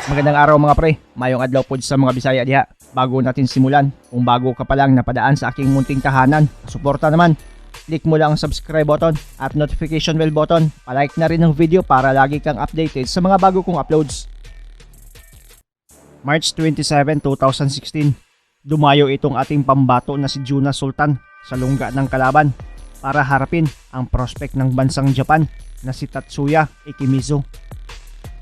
Magandang araw, mga pre, mayong adlaw po sa mga Bisaya diha. Bago natin simulan, kung bago ka pa lang napadaan sa aking munting tahanan, suporta naman. Click mo lang ang subscribe button at notification bell button. Palike na rin ang video para lagi kang updated sa mga bago kong uploads. March 27, 2016, dumayo itong ating pambato na si Juna Sultan sa lungga ng kalaban para harapin ang prospect ng bansang Japan na si Tatsuya Ikemizu.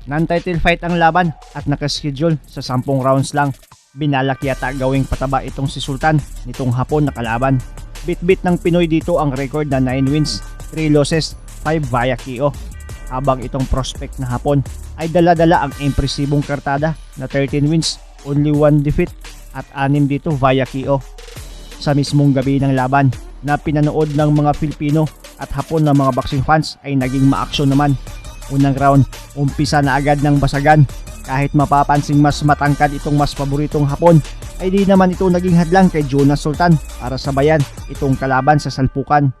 Non-title fight ang laban at nakaschedule sa 10 rounds lang. Binalak yata gawing pataba itong si Sultan nitong Hapon na kalaban. Bit-bit ng Pinoy dito ang record na 9 wins, 3 losses, 5 via KO. Habang itong prospect na Hapon ay dala-dala ang impresibong kartada na 13 wins, only 1 defeat at 6 dito via KO. Sa mismong gabi ng laban na pinanood ng mga Filipino at Hapon na mga boxing fans ay naging maaksyon naman. Unang round, umpisa na agad ng basagan. Kahit mapapansing mas matangkad itong mas paboritong Hapon, ay di naman ito naging hadlang kay Jonas Sultan para sabayan itong kalaban sa salpukan.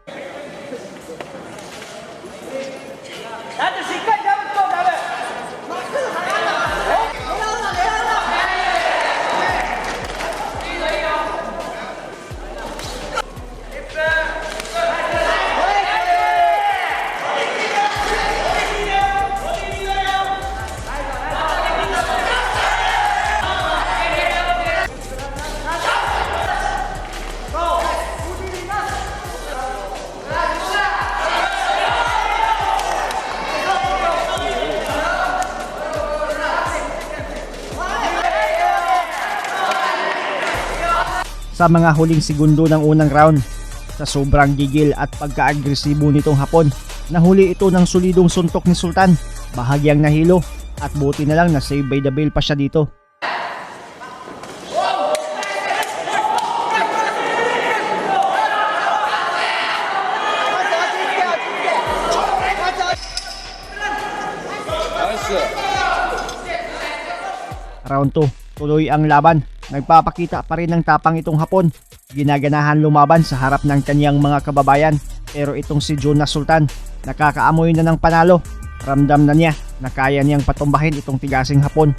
Sa mga huling segundo ng unang round, sa sobrang gigil at pagka-agresibo nitong Hapon, nahuli ito ng solidong suntok ni Sultan. Bahagyang nahilo at buti na lang na save by the bell pa siya dito. Round 2, tuloy ang laban. Nagpapakita pa rin ng tapang itong Hapon. Ginaganahan lumaban sa harap ng kanyang mga kababayan. Pero itong si Jonas Sultan, nakakaamoy na ng panalo. Ramdam na niya na kaya niyang patumbahin itong tigasing Hapon.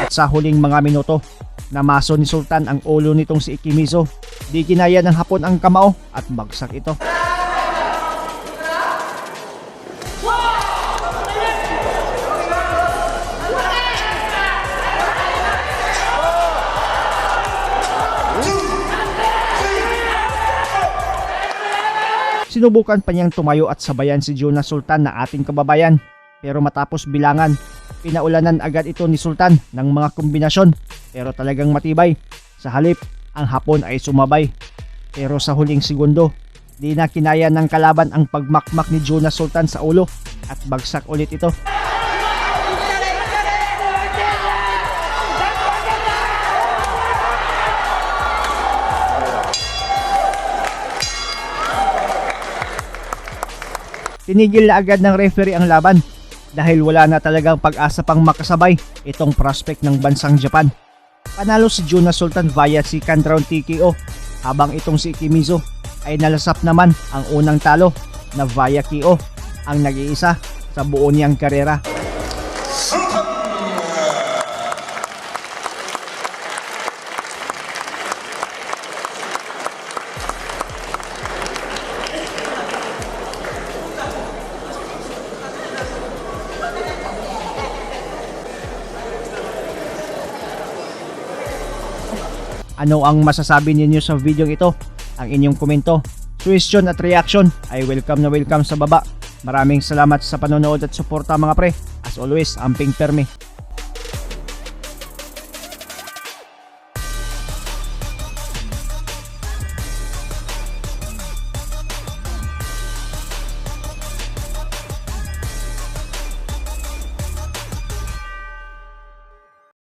At sa huling mga minuto, namaso ni Sultan ang ulo nitong si Ikemizu. Di kinaya ng Hapon ang kamao at bagsak ito. Sinubukan pa niyang tumayo at sabayan si Jonas Sultan na ating kababayan. Pero matapos bilangan, pinaulanan agad ito ni Sultan ng mga kombinasyon, pero talagang matibay. Sa halip, ang Hapon ay sumabay. Pero sa huling segundo, di na kinaya ng kalaban ang pagmakmak ni Jonas Sultan sa ulo at bagsak ulit ito. Tinigil na agad ng referee ang laban dahil wala na talagang pag-asa pang makasabay itong prospect ng bansang Japan. Panalo si Jonas Sultan via second round TKO, habang itong si Ikemizu ay nalasap naman ang unang talo na via KO ang nag-iisa sa buo niyang karera. Ano ang masasabi ninyo sa video ito? Ang inyong komento, suggestion at reaction ay welcome na welcome sa baba. Maraming salamat sa panonood at suporta, mga pre. As always, amping permi.